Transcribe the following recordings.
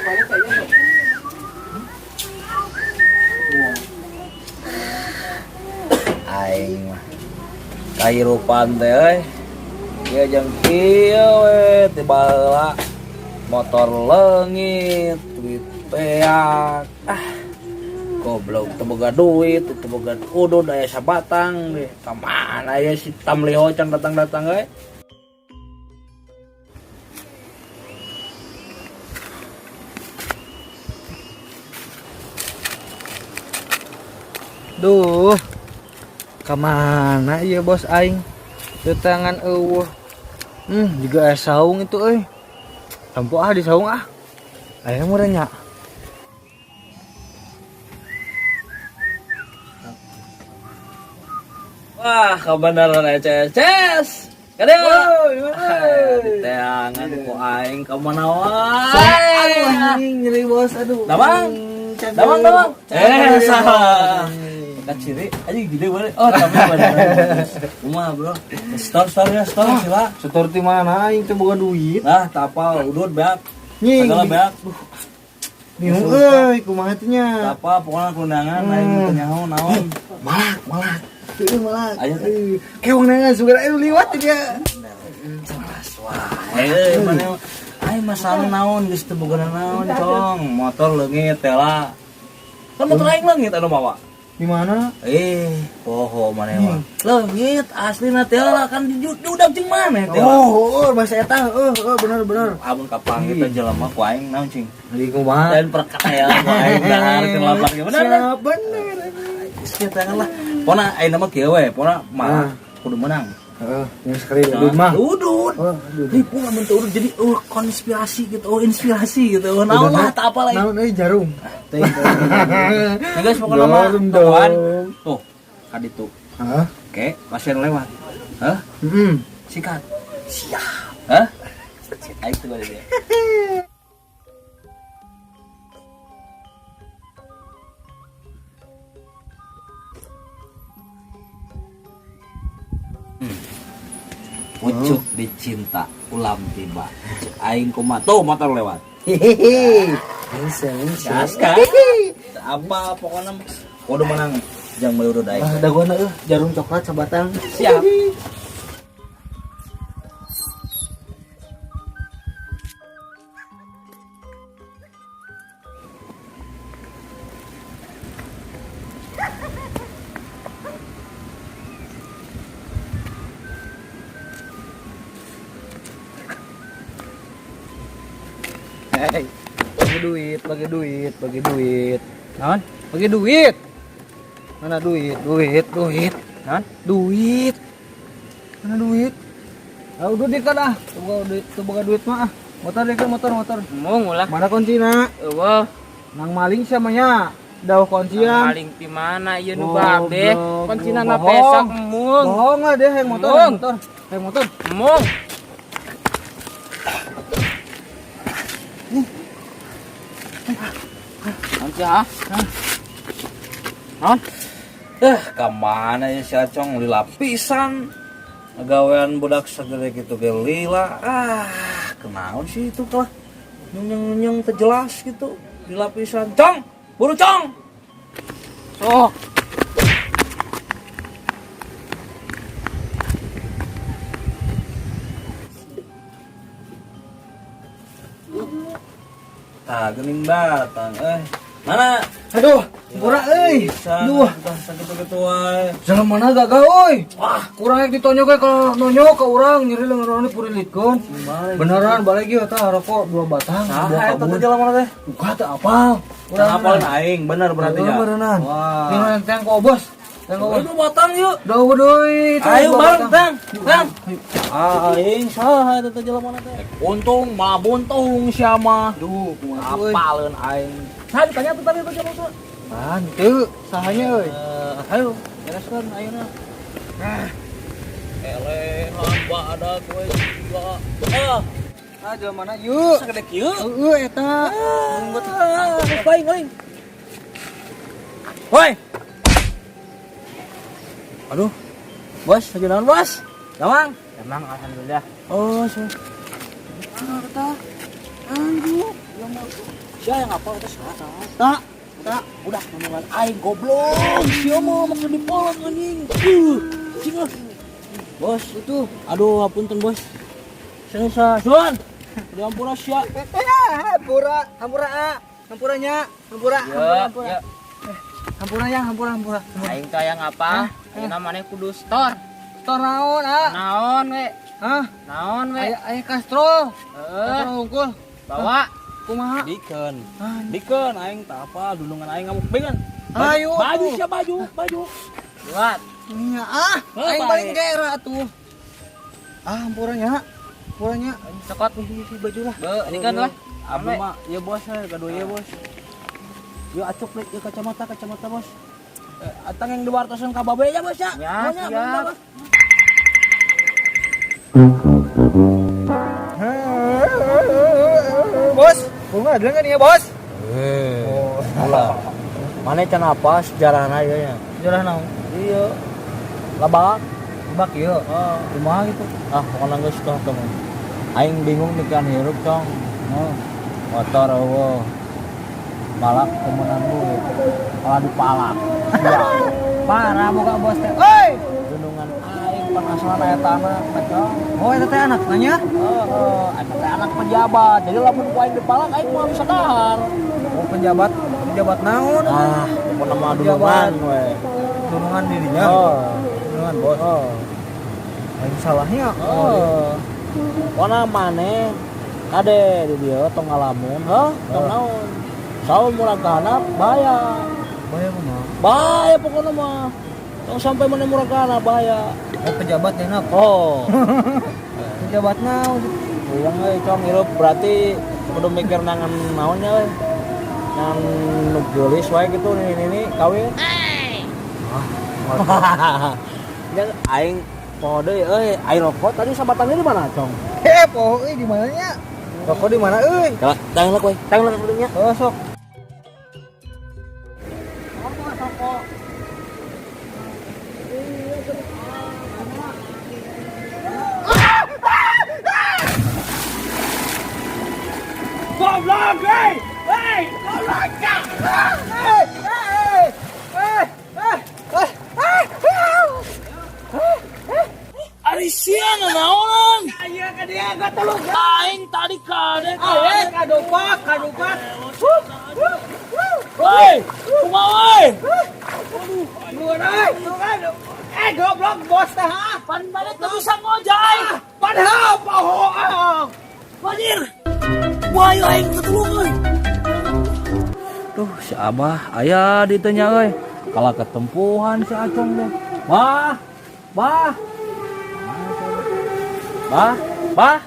Balik aja tuh. Aing mah kahirupan teh euy. Ieu jeung kieu we ti baheula motor leungit, duit beak. Ah, goblok teu boga duit, teu boga udud aya sabatang deh. Ka mana ya si Tamliho can datang-datang euy. Duh. Kemana iya bos aing? Tetangan eueuh. Juga aya saung itu euy. Tampo ah di saung ah. Aya meureun nya. Wah, kebenaran ECS. Kade. Diteangan ku aing ka mana wae. Aduh anjing nyeri bos aduh. Damang. Cageur. Damang, damang. Cageur. Eh, salah. Kaciri aja gede boleh. Oh, tapi bener. Kumaha, Bro? Store store ya, store sila. Setor ti mana aing teu boga duit. Nah, tapal udut beak. Nying. Segala beak. Bingung euy kumaha teh nya. Tapa pokoknya kundangan aing teu nyaho naon. Malak, malak. Heueuh malak. Ayo, teh. Euy, Keong nangan sugan ayo liwat dia. Ceras wae. Eh, mana aing masalah naon geus teu boga naon, Cong. Motor leungit teh lah. Kan motor aing leungit anu mawa. Di mana? Eh, poho mana mah. Leungit aslina teh lah kan di udah jeung mana teh lah. Oh, oh, bahasa eta, heuh, heuh, bener bener. Amun kapanggih teh jelema ku aing naon cing. Di kumaha? Dan perkara ku aing dahar keur lapar ge bener. Siap, bener. Geus kieu lah. Pona aing mah kieu we, pona malah kudu menang. Heeh, yang sekali udud mah. Udud. Oh, udud. Ribu lamun teu udud jadi oh konspirasi gitu, oh inspirasi gitu. Oh, naon lah tak apa lagi. Naon euy jarum. Teuing. Nah, guys, pokoknya mah Jarum tokoan. dong. Tuh, kaditu. Hah? Oke, pasien lewat. Hah? Heeh. Sikat. Siap. Hah? Aing tuh dia. Pucuk dicinta ulam tiba. Cek aing kumaha tuh motor lewat. Hehehe. Bisa, bisa. Gas kan? Apa pokoknya kudu menang jang meuli udud aing. Ah, dagoana euy, jarum coklat sabatang. Siap. Hei, bagi duit, bagi duit, bagi duit. Naon? Bagi duit. Mana duit? Duit, duit. Naon? Duit. Mana duit? Ah, udah deh kan ah. Tunggu duit, tunggu duit mah ah. Motor deh kan motor, motor. Mung ulah. Mana kuncina? Eueuh, Nang maling siamanya? Dauh kuncian. maling ti mana ieu nu babe? Goblok, Kuncina na bohong. pesak mung. Bohong lah dia yang motor, Bohong. yang motor, yang motor. Mung. Nanti ah. Naon? Eh, kemana ya si Acong lila pisan. Gawean budak segede gitu ge lila. Ah, kenaon sih itu telah nyung nyung teu jelas gitu lila pisan. Cong, buru Cong. Sok. Tah geuning datang eh. Mana? Aduh, kurang euy. Duh, Duh, sakitu-kitu wae. jalan mana gagal euy. Wah, Kurang yang ditonjok we kalau nonyok ke urang nyeri leungeun urang purilitkeun. balik. Beneran balik ieu tah rokok dua batang, Saha dua eta kabur. teh jalan mana teh? Buka teu apal. Urang apalin aing, bener berarti ya. Beneran. Wah. Ini tang kobos. Tang kobos. Ayo batang yuk. Dah deui. Ayo bareng tang, tang. Aing saha eta teh jelema teh. Untung mah buntung sia mah. Duh, kumaha euy. Apaleun aing. Saha ditanya tuh tadi tuh jelema tuh. Ah, teu sahanya euy. Eh, ayo bereskeun ayeuna. Eleh hamba ada kue juga. Ah, Ah, jelema mana yuk? sagede kieu. Heueuh eta. Ah, aing aing. Woi. Aduh. Bos, lagi naon, Bos? Damang. Emang alhamdulillah. Oh, so. Aduh, Sia yang apa teh saha? Tak, tak, udah nulungan aing goblok. Sia mah maksud dipolong anjing. Cing ah. Bos, itu. Aduh, hapunten bos. Saya Suan. Udah ampura sia. Hampura, hampura a. Hampura nya, hampura, hampura, hampura. Ya. Hampura nya, hampura, hampura. Aing teh hayang apa? Ayeuna maneh kudu store. Store naon, a? Naon we? Hah? Naon we? Aya aya kastrol. Heeh. Kastrol hungkul. Bawa. Kumaha? Dikeun. Dikeun aing tak apa dulungan aing ngamuk bengan. Ayo. Baju sia baju, baju. Buat. Nya ah, aing paling gera atuh. Ah, hampura nya. Hampura nya. Cokot Baju lah. Be, ini kan lah. Abu mah, ya bos, gaduh ya bos. Yo acuk lek, yo kacamata, kacamata bos. Atang yang diwartosan ka babe ya bos ya. Ya, siap. Bos. Bos, bunga ada nggak nih ya bos? Ulah. Mana can apa sejarahna ieu nya? Sejarah naon? Iya. Labak. Lebak ieu. Heeh. Kumaha gitu? Ah, pokoknya geus tah teman. Aing bingung mikiran hirup, Cong. Oh. Motor eueuh. Malak temenan duit. Malah dipalak. Sia. Parah boga bos teh. Oi! Gunungan aing penasaran aya tanah, Cong. Oh, eta teh anak nanya? Heeh, eta teh anak pejabat. Jadi lamun ku aing dipalak aing moal bisa dahar. Oh, penjabat, penjabat naon? Ah, pokokna mah dulungan we. Dulungan dirinya. Oh. Dulungan bos. Oh. Lain salahnya. Oh. Pokona maneh kade di dieu tong ngalamun, heuh, tong naon. Saum murah ka handap bahaya. Bahaya kumaha? Bahaya pokona mah. Tong sampai maneh murah ka handap bahaya. Oh, pejabat enak. Oh. Pejabat naon? Uyang euy cong hirup berarti kudu mikir nangan naonnya euy. Nang nu geulis wae gitu nini-nini kawin. Ah. Ya aing poho deui euy, aing rokok tadi sabatangnya di mana, Cong? Eh, poho euy di mana nya? Rokok di mana euy? Tang lek we, tang lek nya. Oh, sok. Goblok, hei! Hei, goblok! Hei, hei, hei, hei, hei. Ari sia nanaonan? Ayo ka dia katulog. Aing tadi kade. Ayo kadopak, kadopak. Woi, kumaha woi? Nuhun euy, nuhun. Eh, goblok bos teh ha. Pan balik teu bisa ngojay. Padahal poho. Wajir. Wah, aing ketulung euy. Duh, si Abah aya di teu nya euy. Kalah ketempuhan si Acong teh. Bah. Bah. Bah, bah.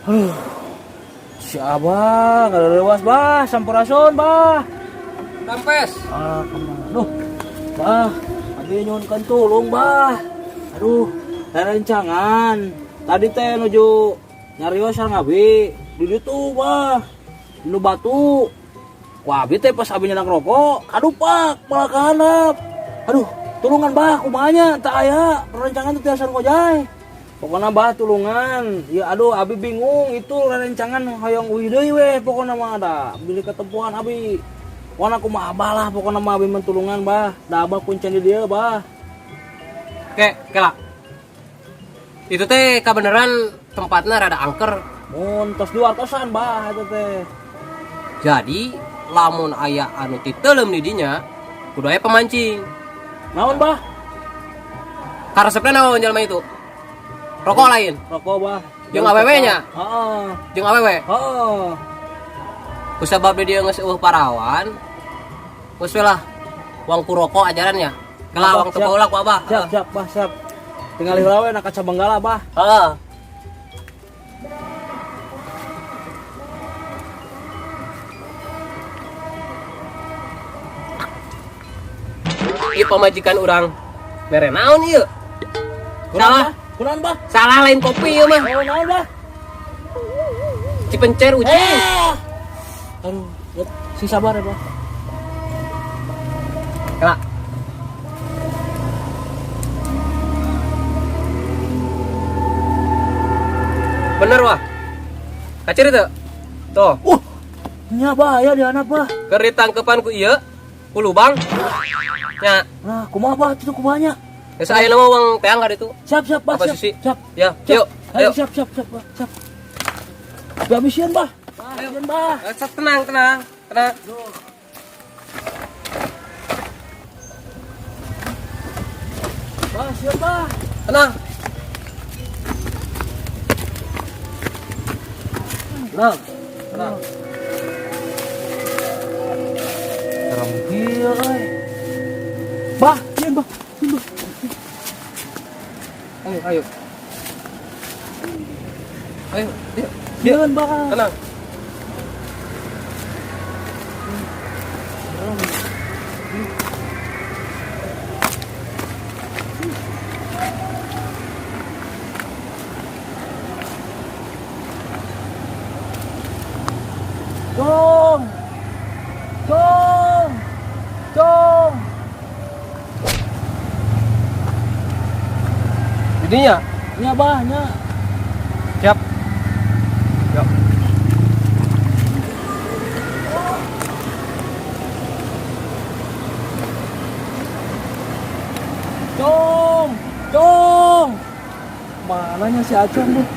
Aduh. Si Abah ngareurewas bah, sampurasun bah. Rampes. Ah, kemana? Duh. Bah, abi nyuhunkeun tulung bah. Aduh, rencangan. Tadi teh nuju nyarios sareng abi di ditu bah. Nu batu. Ku abi teh pas abi nyenak rokok, kadupak malah ka handap. Aduh, tulungan bah kumaha nya teu aya perencanaan teh tiasa ngojay. Pokona bah tulungan. Ya aduh abi bingung itu rencangan hoyong uih deui we pokona mah ada. Bilih ketempuhan abi. Pokona kumaha abah lah pokona mah abi mentulungan bah. Da abah kuncen di dieu bah. Oke, kela. Itu teh kebenaran tempatnya rada angker. Mun tos diwartosan bah eta teh. Jadi lamun aya anu titeuleum di dinya, kudu aya pemancing. Naon bah? Karesepna naon jelema itu? Rokok lain. Rokok bah. Jeung awewe nya? Heeh. Jeung awewe. Heeh. Kusabab di dieu geus eueuh parawan. Geus we lah. Wang ku rokok ajarannya. Kela wang teu baheula ku abah. Siap, siap, bah, siap. Tinggal heula we na kaca benggala bah. Heeh. Ieu pamajikan urang mere naon ieu? Salah, Kunaon bah? salah lain kopi ieu mah. Oh, naon bah? Cipencer ucing. Aduh, sing sabar ya, bah. Kela. Bener wah. Kaciri teu? Tuh. Nya bah, aya di handap bah. Keur ditangkepan ku ieu, ku lubang. Nya. Nah, kumaha bah itu kumahanya? Geus aya nama uang teang ka ditu. Siap, siap bah, Apa siap. Susi? Siap. Ya, Siap. yuk. Ayo, Ayo. siap, siap, siap, bah, siap. Tapi habisieun bah. Habisieun bah. Tenang, tenang, tenang. Bah, siap bah. Tenang. Tenang. Tenang. Serem kieu euy. Bah, sieun bah. Sieun bah. Ayo, ayo. Ayo, yuk. Sieun bah. Tenang. Cong. Cong. Cong. Jadinya, Nya bah, nya. siap. Yuk. Cong. Cong. Mananya si Acong tuh?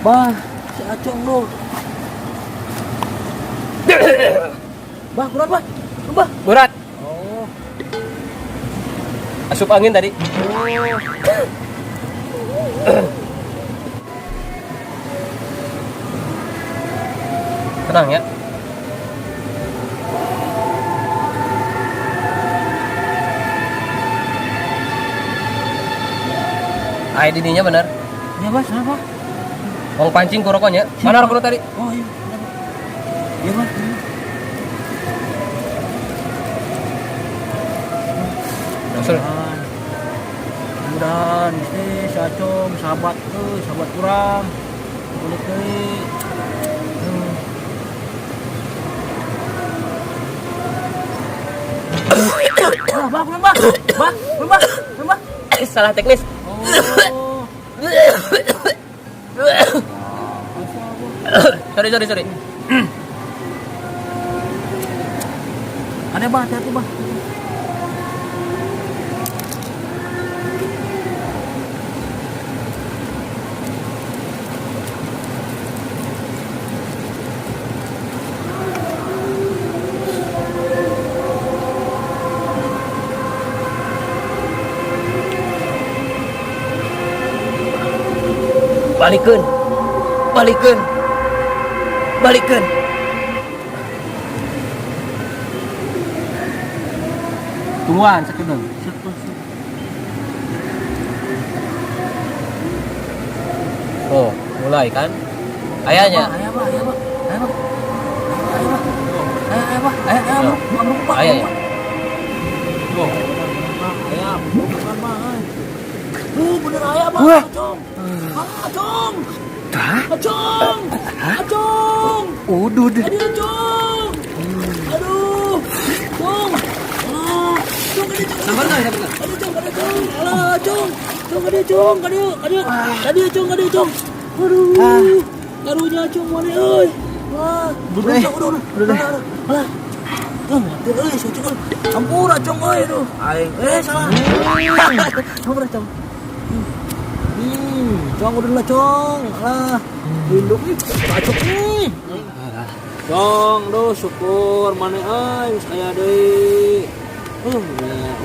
Bah, si Acong tuh. Bah, berat bah. Bah. Berat. Oh. Asup angin tadi. Tenang ya. Ai dininya bener. Ya bah, siapa? Mau pancing ku rokoknya. Mana rokok lu tadi? Oh iya. Iya bah. Langsung. Mudah-mudahan ini si Acong sahabat tuh, sahabat kurang. Kulit deui. Bah, bah, bah, bah, bah, bah. Salah teknis. Oh. Sorry, sorry, sorry. Ada bah, hati-hati bah. Balikeun. Balikeun. Balikeun. Tungguan sakedeung. Oh, mulai kan? Ayahnya. Ayah bah, ayah bah, ayah bah. Ayah bah. Ayah bah, ayah, ayah, amruk, bah. Ayah ya. Oh, ayah, bukan bah. Bener ayah bah, Acong. Acong. Acong. Acong. Udud. Aduh, Acong. Aduh. Cong. Ah, Cong, aduh, Cong. Sabar nggak, sabar nggak? Aduh, Cong, aduh, Cong. Alah, Cong. Cong, aduh, Cong. Aduh, aduh. Aduh, Cong, aduh, Cong. Aduh. Karunya, Cong, mana, euy. Wah, Udah, udah, udah, udah. Udah. Ah, mati euy, si Cong. Ampura, Cong, euy, aduh. Aing, salah. Ampura, Cong. Cong, udah lah, Cong. Alah, induk ih, bacok nih. Cong, duh, syukur mana euy, geus aya deui.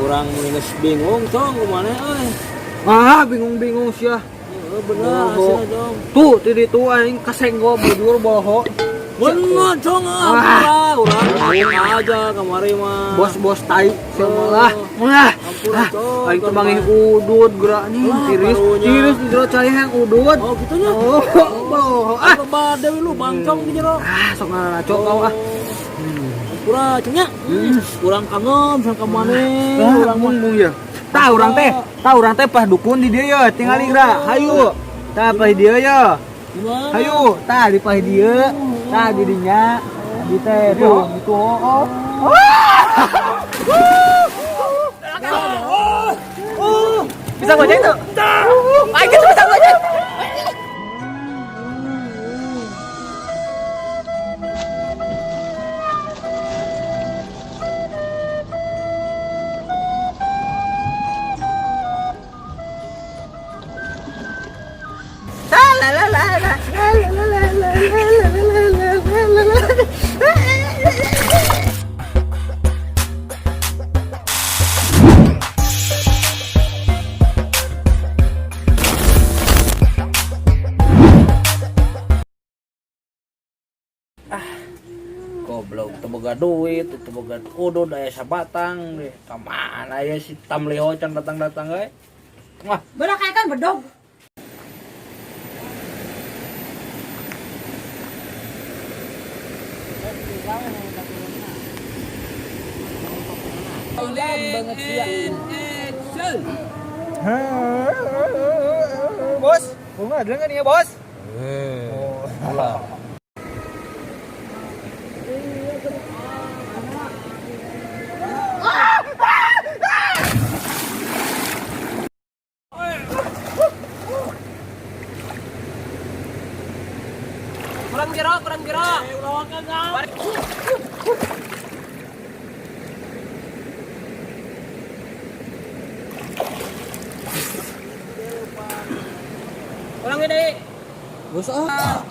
Urang mun geus bingung, Cong, kumaha euy. Ah, bingung-bingung sia. Heeh, bener hasilnya, Cong. Tuh, ti ditu aing kasenggo bujur boho. Bener, Cong, ah, urang bingung aja kamari mah. Bos-bos tai sia mah lah. Wah, Ampura, Cong. aing teh manggih udud geura nih, Lah, tiris. karunya. Tiris di jero cai yang udud. Oh, gitu nya. Oh, boho. Ah, Apa deui lu bangcong di jero. ah sok ngaraco kau ah. Ampura, Cong nya. Urang kangen sama ka maneh. Ah, Urang mah. mung ya. Tah urang teh, tah urang teh pah dukun di dieu ya, tingali geura. Hayu. Tah pah di dieu ya. Gimana? Hayu, tah di pah dieu. Tah di dinya. Di teh tuh gitu. Oh. Oh. Bisa gojek tuh? Ayo kita bisa gojek. Ah. Goblok teu boga duit, teu boga udud aya sabatang deh. Ka mana ya si Tamliho can datang-datang euy. Wah, Belah kayak kan bedog. Bos, bunga ada nggak nih ya bos? ulah. Kurang jero, kurang jero. Kurang gede. Bos ah.